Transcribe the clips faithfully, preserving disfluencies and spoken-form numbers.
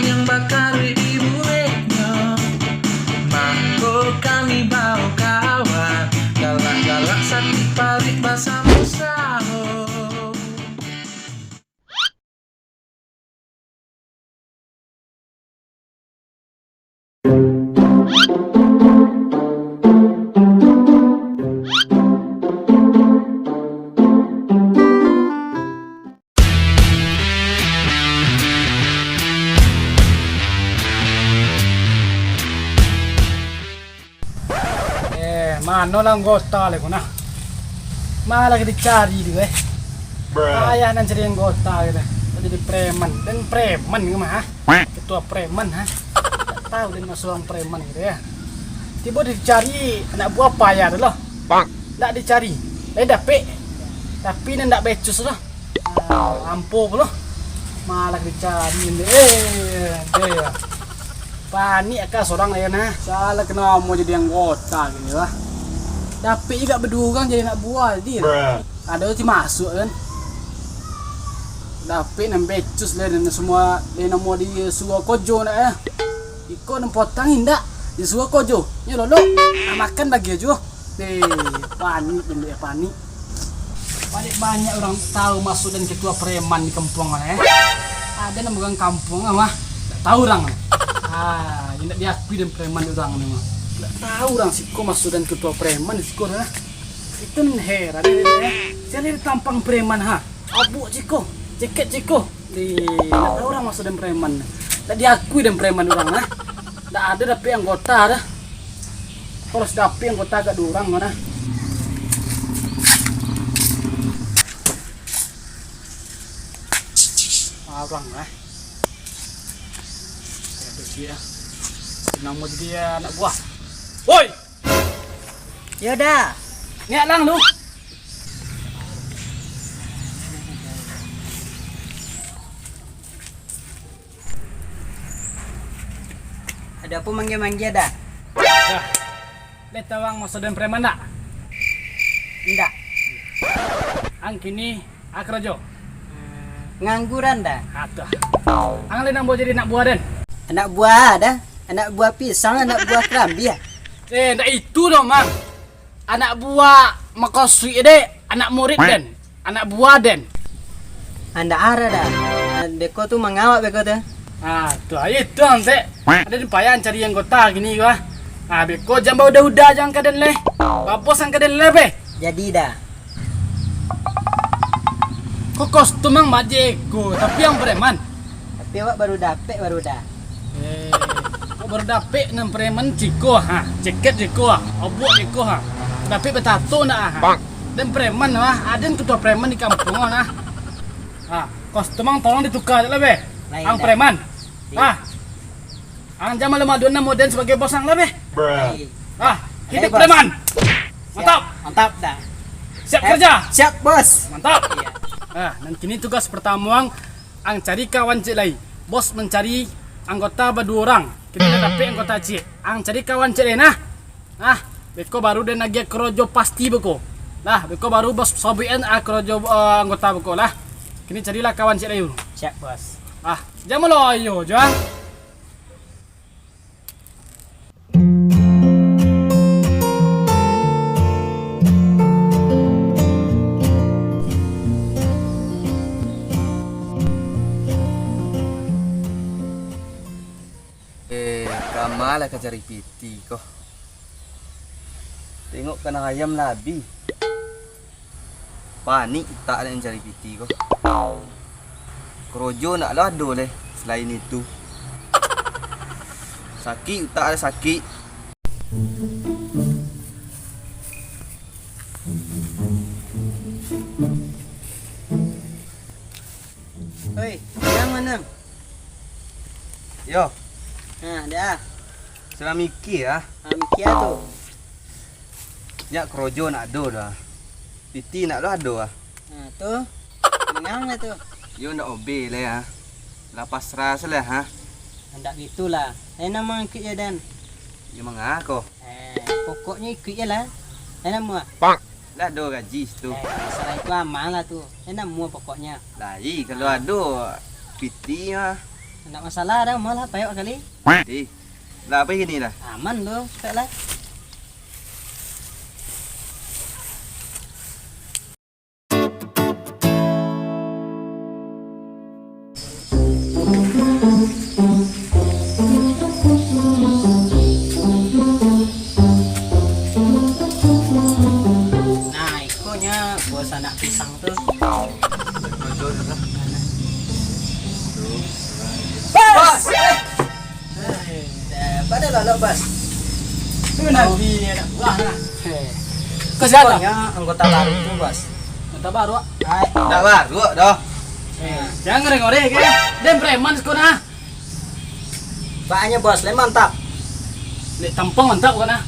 Yang bakaruik di buleknyo, mako kami bawa kawan, galak-galak sakik paruik basamo-samo. Eh, mano lah anggota lai ko nah? Ma lah ka dicari tu, eh? Payah nan cari anggota ko tu. Jadi preman. Den preman ko mah, ha? Ketua preman, ha? Ndak tahu den masuak preman ko tu, ya. Tibo dicari anak buah payah tu lah. Ndak dicari. Eh, dapek. Tapi nan ndak becus lah. Ah, ampo pulo. Ma lah ka dicari ni. Eh, eh. Panik ka surang lai nah. Salah kena namo jadi anggota kini lah. Dapek juo baduo urang jadi anak buah, Dil. Ado ti masuak kan. Dapek nan becus lai, nan semua, lai namo disuruah kojo nak, eh. Iko nan potang indak, disuruah kojo. Nyo lolok, nak makan bagi juo. Eh, panik, bentuk eh, panik. Paling banyak urang tahu masuak den ketua preman di kampuang ko, eh. Ado nan urang kampuang mah, ndak tahu urang. Ah, indak diakui den preman urang ni mah. Ndak tahu urang siko masuak den ketua preman di siko lah. Itu nan heran, eh. Sia lai tampang preman, ha. Abuak ciko, ceket ciko. Di, ndak tahu urang masuak den preman. Ndak diakui den preman urang, ha. Ndak ado dapek anggota dah. Kalau sudah pi anggota agak durang mana? Abang lah. Saya tu dia. Senang mau jadi anak buah. Woi! Yo dah. Niat lang lu. Ado apo manggia-manggia dah? Dah. Lai tawang maso den preman dak? Indak. Ang kini a karajo? Hmm, ngangguran dah. Atuh. Ang lai nan bao jadi anak buah den? Anak buah dah. Anak buah pisang, anak buah karambia. Eh, ndak itu doh, Mang. Anak buah makasuik dek, anak murid den, anak buah den. Andak arah dah. Beko tu mangawak beko tu. Ah, tu ayo tu antek. Ado di payah cari anggota gini gua. Ah, beko jan baudah-udah jan ka den leh. Babos ang ka den leh beh. Jadi dah. Kok kostum ang bajeko, tapi ang preman. Tapi awak baru dapek baru dah. Eh, kok baru dapek nan preman ciko ha, ceket ciko ha, obok ciko ha. Dapek batato ndak ha? Den preman ha, aden ketua preman di kampuang ha. Ha, kostum ang tolong ditukar je lah beh. Ang preman. Ha. Ang jan malu-maluan namo den sabagai bos ang lah beh. Ha. Hiduik preman. Mantap. Mantap dah. Siap kerja. Siap bos. Mantap. Ha, nan kini tugas pertamo ang Ang cari kawan ciek lai. Bos mancari anggota baduo urang. Kini lah dapek anggota ciek. Ang cari kawan ciek lai nah. Nah, beko baru den agiah korojo pasti beko. Nah, beko baru bos sabuikan ah, korojo eh, anggota beko lah. Kini carilah kawan ciek lai dulu. Siap bos. Ah, jan maloyo jo ah. Eh, kama lah ka cari piti ko. Tengok kanai ayam lah abih. Panik utak nak cari piti ko. Korojo nak lah ado leh selain itu. Sakik utak lah sakik. Oi, jangan nang. Yo. Nah, dah. Salah mikir ah. Ha, mikir tu. Nyak korojo nak ado dah. Piti nak lo ado ah. Nah, tu. Mengang lah tu. Yo ndak obe lah ya. Lah pasrah salah ha. Ndak gitulah. Saya nama ikut ya dan. Yo mangako. Eh, pokoknya ikut je lah. Saya nama. Lah ado gaji situ. Eh, masalah itu aman lah tu. Saya nama pokoknya. Lah i kalau ado piti ah. Ndak masalah, ado mah lah, payok kali. Di. Lah, apo kini dah? Aman tu, pek lah. Nah, iko nyo buah sanak pisang tu. Bos! Eh, pada lalok, Bos. Tu nanti anak buah lah. Heh. Kasihan lah. Pokoknya anggota baru tu, Bos. Anggota baru, ah? Hai. Ndak baru doh. Eh, jangan ngoreh-ngoreh ke. Den preman siko nah. Baanyo, Bos, lai mantap. Dek tampang mantap kan ah.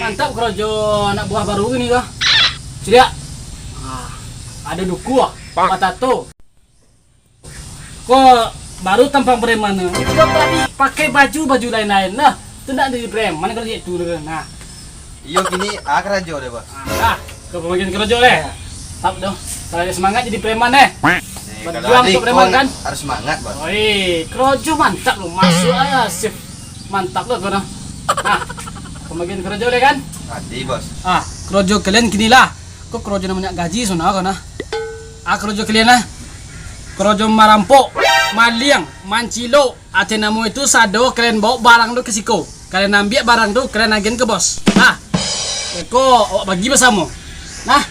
Mantap karajo anak buah baru kini ko. Ciliak. Ah, ado duku ah. Batato. Ko baru tampang preman tu. Ko tadi pakai baju, baju lain-lain lah. Tu ndak jadi preman kalau cak tu tu. Nah. Iyo, kini a karajo deh, Bos. Ah, dah. Ko pambagian karajo deh. Yo. Tap doh. Kalau ado semangat jadi preman deh. Eh, kalau Berjuang ado untuk preman ikon, kan? Harus semangat, Bos. Oi, karajo mantap lo. Masuk aja shift. Mantap lo ko nah. Nah. Pambagian karajo deh kan? Ado, Bos. Ah, karajo kalian kini lah. Ko karajo nan banyak gaji, sona ko nah. Ah, karajo kalian lah. Karajo marampok, maliang, mancilok, ateh namo itu sado kalian bawa barang tu ka siko. Kalian ambiak barang tu, kalian agiahan ka bos. Nah, iko awak bagi basamo. Nah.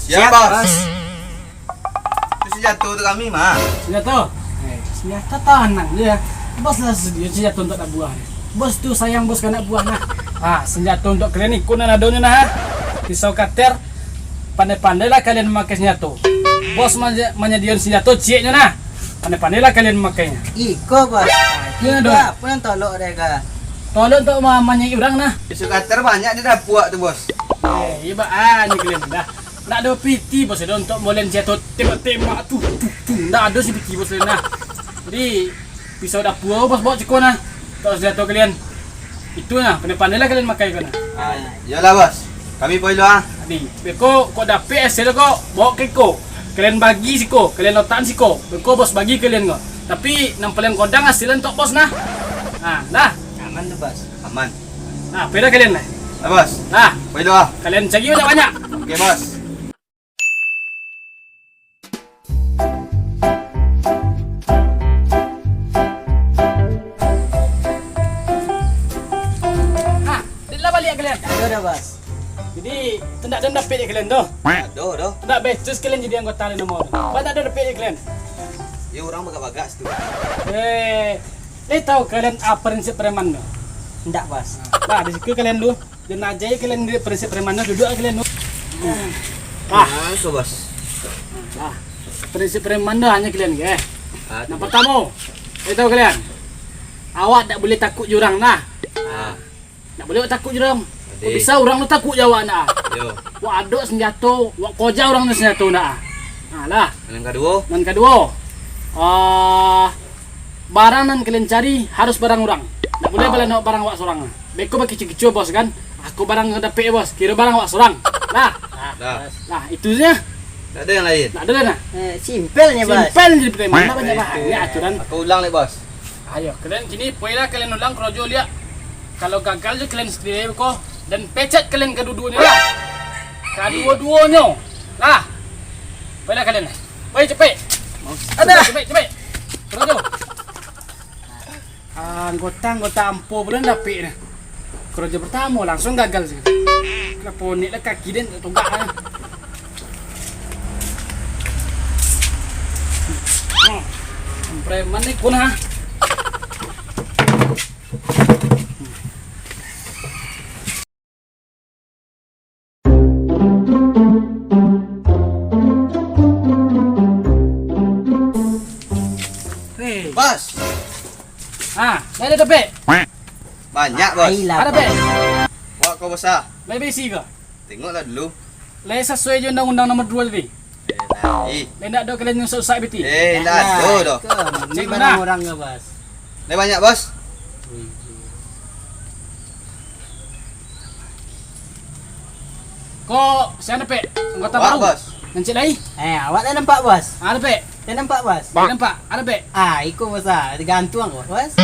Siap, Bos. Tu sanjato tu kami mah. Sanjato? Eh, sanjato tanang je ya. Bos lah sadio sanjato untuak anak buah. Bos tu sayang bos ka anak buah nah. Ah, sanjato untuak kalian iko nan adonyo nah. Pisau kater, pandai-pandailah kalian mamakai sanjato. Bos manya-, manyadiakan sanjato cieknyo nah. Pandai-pandailah kalian mamakainya. Iko, Bos. Iyo, Dok. Apo nan tolok dek ka? Tolok untuak ma-, manyai urang nah. Pisau kater banyak di dapuak tu, Bos. Eh, iyo, Bak. Ah, ni kalian dah. Ndak ado piti, Bos, ado untuak molen sanjato tembak-tembak tu, tu, tu. Ndak ado si piti, Bos, nah. Jadi, pisau dapua, Bos, bawa ciko nah. Untuak sanjato kalian. Itu nah, pandai-pandailah kalian makai ko nah. Ah, iyolah, Bos. Kami pai dulu, ah. Ni, beko kok dapek hasil ko, bawa ka iko. Kalian bagi siko, kalian latakan siko. Beko bos bagi kalian ko. Tapi, nan paliang kodang hasil untuak bos nah. Nah, dah. Aman tu, Bos. Aman. Nah, pai dah kalian nah. Dah, Bos. Nah. Pai dulu, ah. Kalian cari banyak-banyak. Oke, Bos. Ha, dek lah baliak kalian. Ado dah, Bos. Jadi, tu ndak ado dapek dek kalian tu. Ado doh. Ndak becus kalian jadi anggota di nomor. Ba ndak ado dapek dek kalian. Yo, urang bagak-bagak situ. Eh, lai tahu kalian apo prinsip preman tu? Ndak, Bos. Nah, di situ kalian tu. Jan aja kalian di prinsip preman tu, duduak kalian tu. Ah. Ah, so, Bos. Ah. Prinsip preman tu hanyo kalian ke. Ah, nan tu. Partamo, lai tahu kalian. Awak dak buliah takuik jo urang nah. Ah. Dak buliah awak takuik jo urang. Kok bisa urang tu takuik jo awak nah. Yo. Wak adok sanjato, wak koja urang tu sanjato nah. Nah lah. Nan kaduo? Nan kaduo. Ah, barang nan kalian cari harus barang urang. Dak buliah balanok barang awak surang. Beko bakicuah-kicuah, Bos, kan? Ako barang dapek, Bos. Kiro barang awak surang. Lah. Dah. Lah, itu se. Ndak ado yang lain? Ndak ado lah, nah. Eh, simpelnyo, Bos. Simpel jadi preman. Ndak banyak-banyak aturan. Ako ulang lai, Bos. Ayo, kalian kini poilah kalian ulang karajo liak. Kalau gagal jo kalian sandiri ko, dan pecat kalian kaduo-duonyo lah. Kaduo-duonyo. Lah. Poilah kalian. Poi, capek. Adah. Capek, capek. Karajo. Anggota-anggota ampo pulo dapek nah. Karajo partamo langsuang gagal se. Lah ponek lah kaki den tak togak lah. Hmm. Preman ni ko nah. Hei. Bos. Ah, lai ado dapek? Banyak, Bos. Ai lah, ado dapek? Wak ko, Bos, ah. Lai baisi ko? Tengoklah dulu. Lai sasuai jo undang-undang nomor duo tadi? Eh, lai. Lai ndak ado kalian nan usak-usak piti? Eh, ndak ado doh. Cek barang urang ko, Bos. Lai banyak, Bos? Ko, sia dapek? Anggota baru. Bos. Nan cek lai? Eh, awak lah nampak, Bos. Ah, dapek. Jan nampak, Bos? Nampak, ado dapek. Ah, iko, Bos, ah. Gantuang, Bos.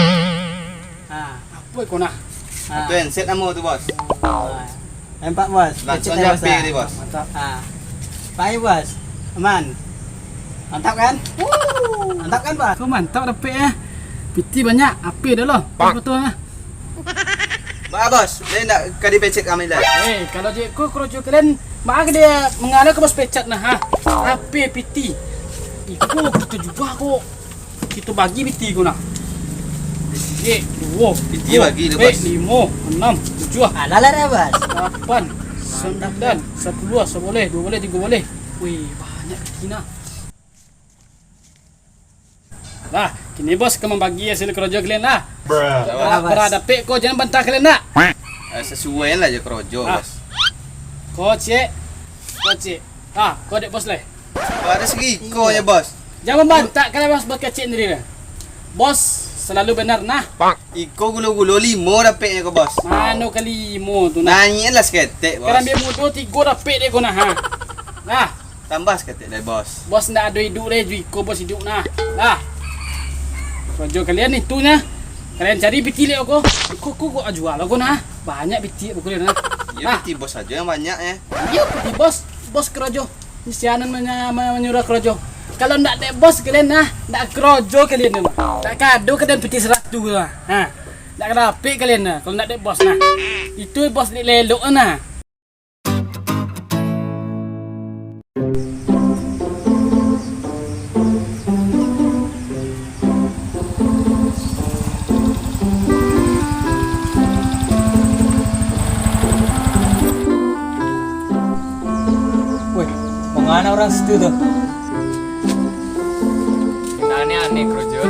Ah. Apo iko nah? Ah. Tu handset namo tu, Bos. Ah. Nampak, Bos? Langsung Kecek, Bos, ah. Tadi, Bos. Mantap. Ah. Pai, Bos. Aman. Mantap, kan? Mantap, kan, Bos? Ko mantap dapek, eh. Piti banyak, api dah lo. Betul, ah. Baa, Bos, lai ndak ka dipecek kami lai? Eh, kalau jeko karajo kalian, maa ka dia mangana ka Bos pecat nah, ha? Api piti. Iko kito juo ko. Kito bagi piti ko nah. Sijik, duo, Piti tigo, bagi tu, ampek, Bos. Limo, anam, tujuah, Alah lah dah, Bos. Lapan, sambilan, sapuluah, sabaleh, duo baleh, tigo baleh. Wih, banyak piti nah. Lah, kini Bos ka mambagi hasil karajo kalian lah. Lah, Bos. Bara dapek ko, jan bantah kalian nak. Eh, sasuaian lah jo karajo, Ah. Bos. Ko cek, ko cek. Ah, ko dek Bos lai. Bara sagiko Iyo. nyo, Bos. Jan mambantah kalian, Bos, bakecek sandiri lah. Bos salalu benar nah. Iko gulo-gulo limo dapeknyo ko, Bos. Mano ka limo tu nah? Naiak lah saketek, Bos. Karambia mudo tigo dapek dek ko nah, ha. Nah. Tambah saketek lai, Bos. Bos ndak ado iduik lai, jo iko Bos iduik nah. Lah. Karajo kalian itu nah. Kalian cari piti lek ko. Ko, ko, ko juo lah ko nah. Banyak piti buku dia nah. Iyo, Nah. piti Bos sajo yang banyak, eh. Iyo, piti Bos. Bos karajo. Sianan manya-, ma-, manyuruah karajo. Kalau ndak dek Bos kalian nah, ndak karajo kalian nah. Ndak kado kalian piti saratuih lah. Ha. Ndak ka dapek kalian nah, kalau ndak dek Bos nah. Itu Bos lelok nah. Woi, mangana urang situ tu? Aneh-aneh karajo.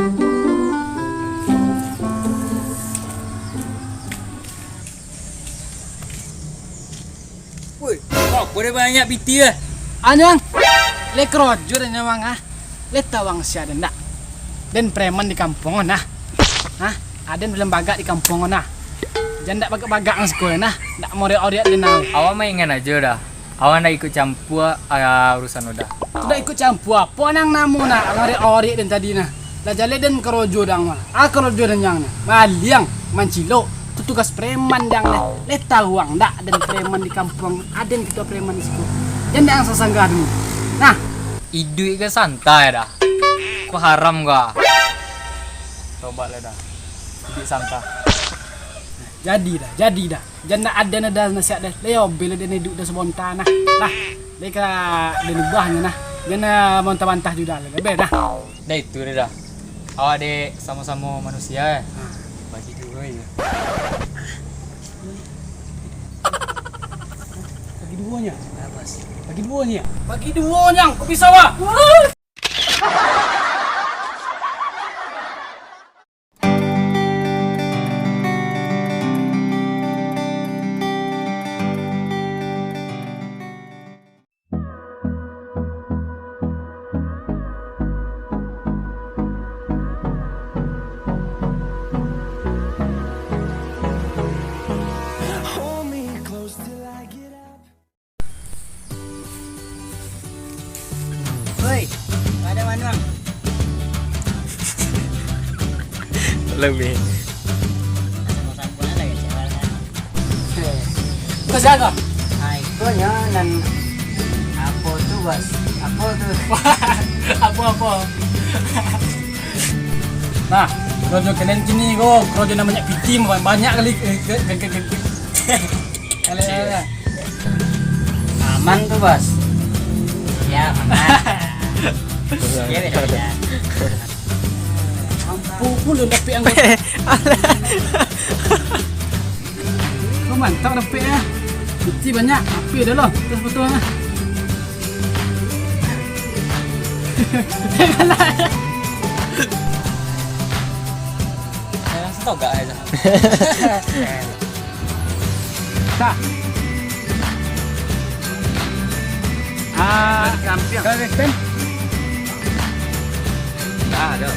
Woi, apo dek banyak piti ah? Anyang, lai karajo den nyawang ah. Lai tawang sia den dak? Den preman di kampuang nah. Hah? Aden belum bagak di kampuang nah. Jan dak bagak-bagak nang siko nah. Dak moriak-oriak den nah. Awak maingan ajo dah. Awak ndak ikut campua ah, urusan udah. Tu dak ikut campua apo nang namo nah? Moriak-oriak den tadi nah. Lah jaleh den karajo dang mah. Ah, karajo den nyang nah. Maliang, mancilok, tu tugas preman dang nah. Lai tawang dak den preman di kampuang, aden ketua preman di siko. Jan dang sasanggah dulu. Nah. Iduik ka santai dah. Ko haram ko ah. Tobat lah dah. Iduik santai. Jadi dah, jadi dah. Jan dak aden dah nasihat dah. Lai obel den iduik dah sabonta nah. Lah. Lai ka den ubahnyo nah. Jan bantah-bantah juo dah. Lebih dah. Dah itu dah. Awak dek samo-samo manusia eh. Ha. Bagi duo je. Bagi duo nya. Bagi duo nya. Bagi duo nya. Kok bisa, Wak? Oi, pada manuang. Lebih. Sama-sama lah, ya, cewek. Eh, kau siapa? Ah, itu nyo nan apo tu, Bos? Apo tu? Apo-apo? Nah, karajo kalian kini ko, karajo nan banyak piti, banyak kali, eh, ke, ke, ke, ke. Alah, alah, alah. Aman tu, Bos. Ya, aman. Ya, beda-beda. Ampun, pun dah dapik anggota. Kau mantap dapik ya. Piti banyak, api dah lah. Terus betul lah. Jangan lah. Saya langsung togak aja. Dah. Ah, kalau respon? Dah, dah.